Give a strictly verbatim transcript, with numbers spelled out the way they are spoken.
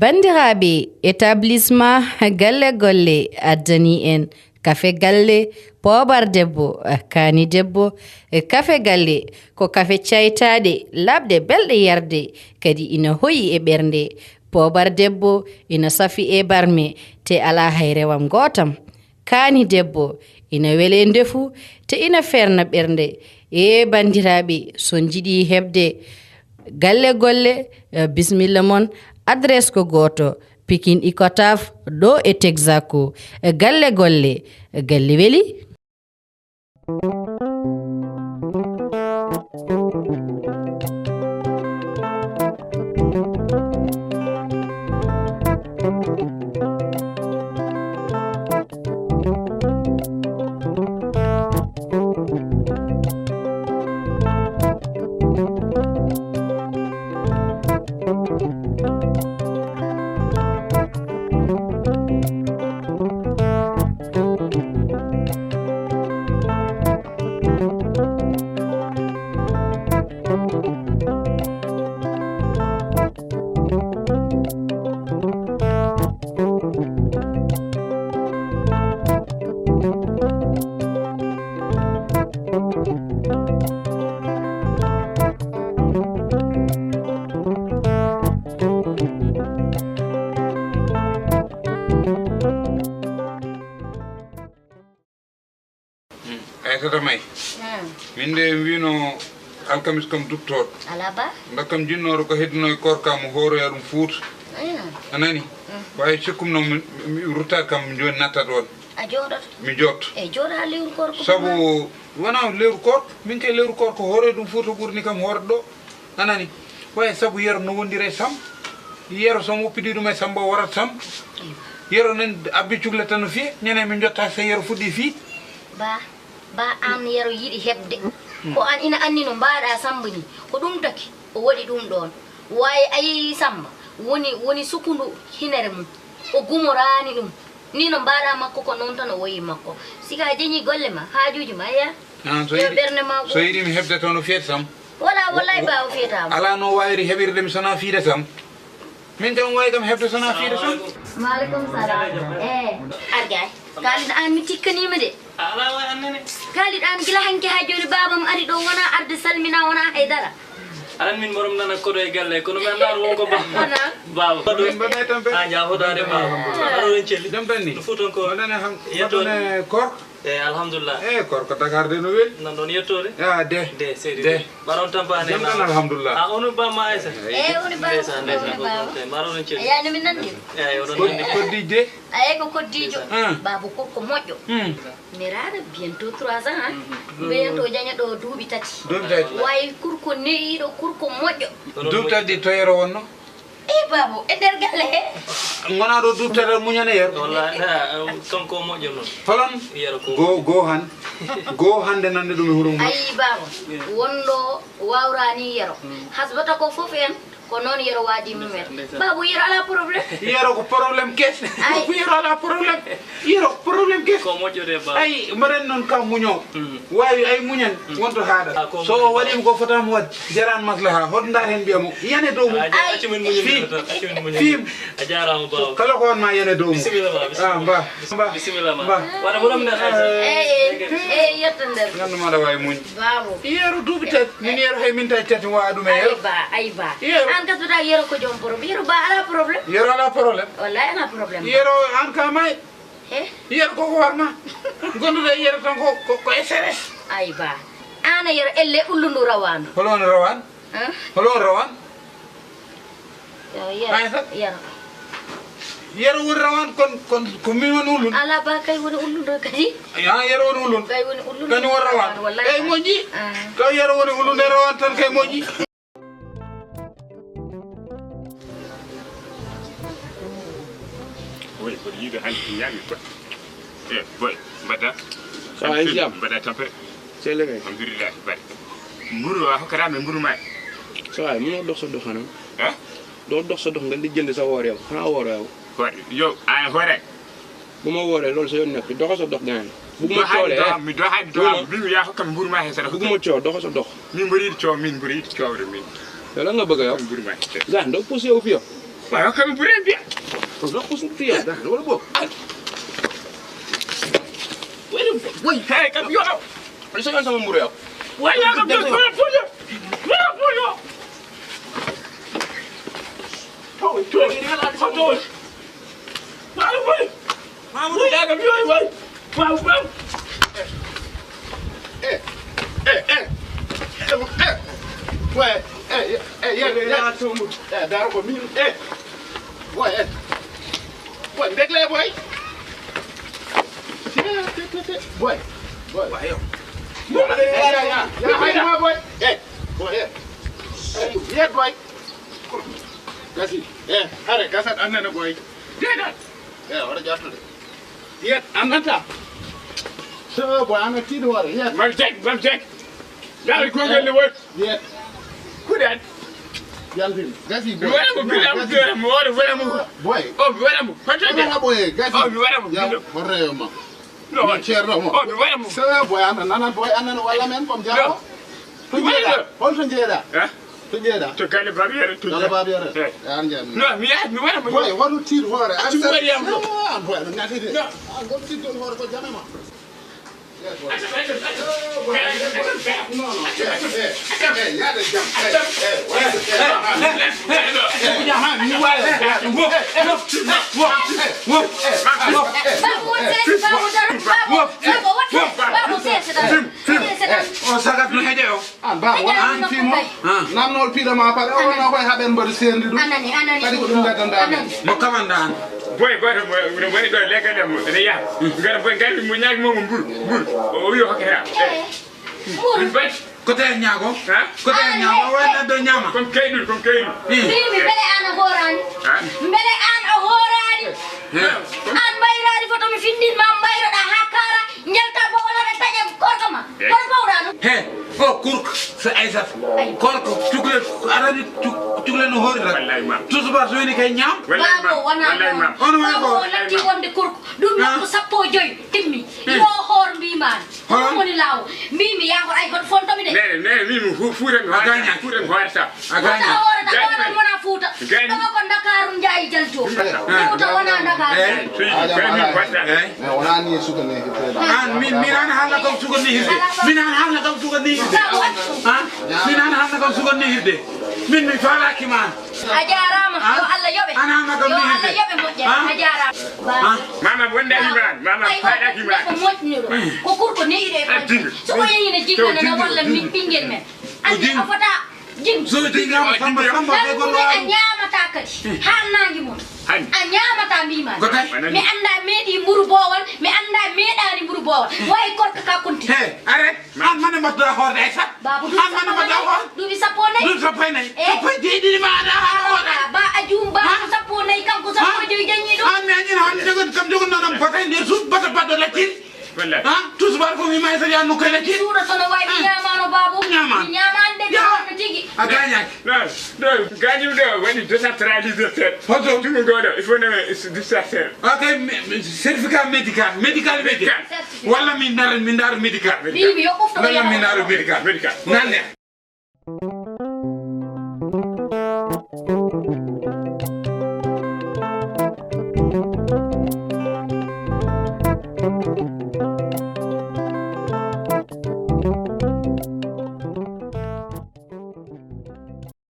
Banndiraaɓe, établissement Galle Golle addani en kafe galle, poobar debbo, kaani debbo. Kafe galle ko kafe caytaaɗe, laaɓɗe, belɗe yarde, kadi ina hoyi e ɓernde. Poobar debbo ina safi e barme, te alaa hay rewam gootam. Kaani debbo ina wele ndefu, te ina feerna ɓernde. Ee banndiraaɓe, so on njiɗi heɓde Galle Golle, eh, bisimilla mon. Adresse ko gooto, Pikine Icotaf, ɗo e Texaco. Eh, Galle Golle, eh, galle weli. Ay, tata May. Hmm. Min de, mi wino alkamis kam duttooɗo. Alaa ba? Nda kam jinnooro ko heddino e koor kam, mo hooroya ɗum Fuuta. Aywa. A nani? Hmm. Waawi sikkum noon mi, mi ruttaade kam, mi jooni nattat on. A jooɗoto? Mi jooɗo. Eyi, jooɗo haa lewru koor ko. Sabu wonaa lewru koor, min kay lewru koor ko hooroya ɗum Fuuta ɓurni kam hoorde ɗo. A nani? Waawi sabu Yero no wondiri e Sam. Yero so mi woppidii ɗum e Samba, o warat Sam. Yero nan abbi cugle tan no fiye, ñande min njotta so Yero fuɗɗi fii. Ba, ba aan Yero yiɗi heɓde. Hmm. Ko aan ina anndi no mbaɗa Samba ni. Ko ɗum taki o waɗi ɗum ɗoon. Waawi ayi Samba woni, woni sukundu hinere mum. O gumoraani ɗum. Ni no mbaɗa makko ko noon tan o woyi makko. Sika a jeñi golle ma, haajuuji ma, ya. Ah, so yo yiɗi, ɓernde ma so yiɗi mi heɓde toon o fiyata Sam. Wala, wallay ba o fiyata mo. Alaa no waawiri heɓirde mi so wonaa fiide Sam. Min kam waawi kam heɓde so wonaa fiide Sam. Maaleykum salaam. Eh, Argaay. Kaalid aan mi tikkaniima de. Alaa waay annene. Kaalid aan gila hanki haa jooni baabam ari ɗo wonaa arde salmina wonaa hay dara. Aɗa anndi min mboɗo nana koɗo e galle, kono mi anndaano won ko ba-, wonaa baaba. Min mbaɗa e tampere. Ah, jaa, hoɗaade baaba. Alhamdulillah. Aɗa on celli. Jam tan ni. No Fuutankooɓe. Mbaɗane ham-, yettoode. Mbaɗane koor. Eh, alhamdulillah. Eh, koor ko Dakar de no weli. Nan ɗon yettoode. Ah, de. De, seydi de. De. Mbaɗon tampaani. Jam tan, alhamdulillah. Ah, on ba ma Aïssa. Eh, on ba. Ndeysaan, ndeysaan, on ba. Ko, ko, mbaɗon on celli. Yaa no min nanndi. Eh, oɗon nanndi. Ko, ko dije. Aye ko koddiijo. Hmm. Baaba korko moƴƴo. Hmm. Mi raara bientôt trois ans, hein? Hmm. Mbeyen to jaña ɗo duuɓi tati. Duuɓi tati. Wayi kurko ne'iiɗo, kurko moƴƴo. Duuɓi tati to Yero wonno? Eh, baabo, e nder galle he? Ngonaa ɗo duuɓi tati, aɗa muñana Yero? Wallaahi, ah, kanko o moƴƴo noon. Holon? Yero ko go, go han. Go hannde nande ɗum e wuro mum. Ayi, baabo, wonɗo waawraani Yero. Hmm. Hasbata ko fof en. Ko noon Yero waadi mum en. Ndeysaan. Baabo, Yero alaa problème. Yero ko problème kees. Ay. Yero alaa problème. Yero ko problème kees. Ko moƴƴo de, baabo. Ay, mbaɗen noon ka muño. Mm. Waawi ay muñan, mm, wonto haaɗa. Ah, ko so o waɗiima ko fotaama waɗ, jaraan maslaha. Hoɗo ndaar heen mbiya mo, yane dow mum. Ah, accu min muñan tan, accu min muñan. Fiim. A jaaraama, baabo. Kala ko on ma yane dow mum. Bisimilla ma, bisimilla. Ah, mba, mba. Bisimilla ma. Mba. Waɗa borom nder. Eh, eh, eh, yetto nder. Nganndu ma aɗa waawi muñ. Baabo. Yero duuɓi tati. Min Yero hay min tawi tati wa ɗum e Yero. Ay ba, ay ba. Yero. Aan gasata Yero ko joom problème. Yero ba alaa problème. Yero alaa problème. Wallahi alaa problème. Yero aan ka may. He? Yero ko ko warma. Gondude Yero tan ko, ko, ko S R S. Ay ba. Aan Yero elle ullundu rawaandu. Holo on rawaan? Hein? Holo on rawaan? Yo, Yero, ay, sa- Yero. Yero woni rawaan kon, kon ko min woni ullun. Alaa ba kay woni ullundu kadi. Ah, Yero woni ullun. Kay woni ullun. Kani woni rawaan. Wallahi. Kay moƴƴi. Ah. Taw Yero woni ullun e rawaan tan kay moƴƴi. Woy, mboɗo yiɗi hannde ñaami boy. Eh, boy, mbaɗa. Ça va, en jam? Mbaɗa tampere. Sele kay. Alhamdulillah, bari. Mburu wa hokkata mi mburu ma. Ça va, munoo dox sa dox xanaa? Hein? Doo dox sa dox nga lijjanti sa woor yow. Xanaa woor yow. Hoore, yow, a hoore. Bu ma wooree loolu sa yoon nekk, doxal sa dox gaan. Bugguma coow de, eh. Mi doxaani doxaani, mi yaa hokkam mburu ma he sara. Bugguma coow, doxal sa dox. Min mburu yiɗi coow, min mburu yiɗi coow de min. Yow lan nga bëgg yow? Mburu ma he sara. Gaan, doo pousse yow fi yow. Waaw, xam bu rëy bi. Ko so ko sun fiya da wala bo. Wala boy. Hey, kam yo. Wala sa sama mburu yow. Wala kam yo. Wala boy. Wala boy. Toy, toy. Toy. Wala boy. Mamadou, yaa kam yooyu waay. Waaw, waaw. Eh, eh, eh. Eh, eh. Waay, eh, eh, eh, eh, eh. Yaa tumb. Eh, dara ko min. Eh. Boy, eh. Boy, mbégle, boy. Boy, boy. Waay, yow. Eh, ya, ya. Ya, hay ma, boy. Eh, boy, eh. Eh, yeah, boy. Gasi. Eh, hare, gasat annana, boy. Déedéet. Eh, wala jottude. Yet, annata. So, boy, ana tiiɗi hoore, yet. Mam Seck, Mam Seck. Daal ko ngel wot. Yet. Kuɗen. Yantin. Gasi, boy. Mi waɗa mo, mi waɗa mo, mi waɗa mo, mi waɗa mo. Boy. Oh, mi waɗa mo. Fotde. Ana boy, gasi. Oh, mi waɗa mo. Ya, hoore yo ma. No. Mi ceerno mo. Oh, mi waɗa mo. So, boy, ana, nana, boy, ana, walla men, kom jaawo. To jeeɗa? Hol to jeeɗa? Eh? To jeeɗa? To galle Baaba Yero, to Galle Baaba Yero. Eh. An jam. No, mi yahat, mi waɗa mo. Boy, waɗu tiiɗi hoore. An Tumi waɗi am ɗo. Ah, boy, no ngati de. No. An ɗon tiiɗi hoore ko jame ma. Acca, acca, acca. No, no. Eh, eh, eh, yaade jam. Eh, eh, eh, eh, mi waɗa. Wo, wo, wo, wo, wo. Babu, won seeɗa, babu, daro, babu, babu, won seeɗa, babu, seeɗa. O sagat no heƴe o. An baaba, wona an fimo. Namnol piɗo ma pare, o wonno koye haɓen mbaɗi sendi ɗum. Anani, anani. Kadi ko ɗum gaddanɗa. Anani. Mo kamanɗa an. Boy, boy, boy, boy, boy, legal mo, ene yaha. Ngara boy, ngara mo ñaagi mo mburu, mburu. O, o wi o hokke ha. Eh. Mburu. Min bay. Ko tawi ñaago? Ha? Ko tawi ñaago? Wona ɗo ñaama. Comme kayɗum, comme kayɗum. Mbimi beele an a hoorani. Ha? Beele an a hoorani. He. An mbayraɗi foto mi findin ma mbayroɗa ha kara. Njalta bo wala na taƴa korka ma. Eh. Kono pawɗa ɗum. He, o kurko, so Aysata. Ay. Korko, cukalel, arani cu-, cukalel no hoori tan. Wallahi, mam. Tusubar so woni kay ñaam. Wallahi, mam. Baabo, wona wallahi, mam. On way ko. Baabo, o natti wonde kurko. Ɗum nokku sappo e joy, timmi. Eh. Yo hoor mbima. Hoor? Ɗum woni laawol. Mbimi, yaa ko ay hoto fonto mi de. Nene, nene, mi, mi fu-, fuuren hoore. A gañaaki. Fuuren hoore sa. A gañaaki. Fuuta hoore, ta hoore wona Fuuta. Gañi. Ɗo ko Ndakaaru Njaay Jaljo. Fuuta wona Ndakaaru. Eh. Gañi, gañi, gañi. Eh. Mais wona ni suka ni hirde. An, min, min an haalna kam suka ni hirde. Min an haalna kam suka ni hirde. Han? Min an haalna kam suka ni hirde. Min mi faalaaki ma an. A jaaraama. Yo Allah yoɓe. An haalna kam ni hirde. Yo Allah yoɓe moƴƴere. A jaaraama. Mama wonde iman, mama faalaaki ma an. Ko moƴƴuɗo. Ko kurko ni ide ko. So o yehi ne jingana na walla min ɓingel men. Andi a fota. Jim. So jingama samba samba be goɗɗo a ñaamata kadi. Haalnaangi mon. A ñaamata mbima. Mi annda meeɗi mburu boowal, mi annda meeɗaani mburu boowal. Wayi korka ka kunti. He, are, an mane mbaɗda hoorde ay sat. Babu, an mane mbaɗda hoorde. Duuɓi sappo nayi. Duuɓi sappo e nayi. Eh. Sappo e jeeɗiɗi ma aɗa hoorde. Ba a juum, ba sappo nayi, kanko sappo e joyi jañi ɗum. An mi añin hannde jogon kam jogon noon am batay nder suudu bata baɗɗo lacciri. Wallahi. Ha? Tusubar ko mi mayta ya no kala ki. Suura sono wawi ñaamano babu. Ñaama. Mi ñaamande mi wonno tigi. A gañaaki. Non, non, gañum ɗo woni décentralisé seeɗa. Hoto? Tumi goɗo, il faut neme distanciel. Ok, certificat médical, médical médical. Walla mi ndar mi ndar médical. Mimi yo ɓofto. Walla mi ndar médical. Médical. Nande.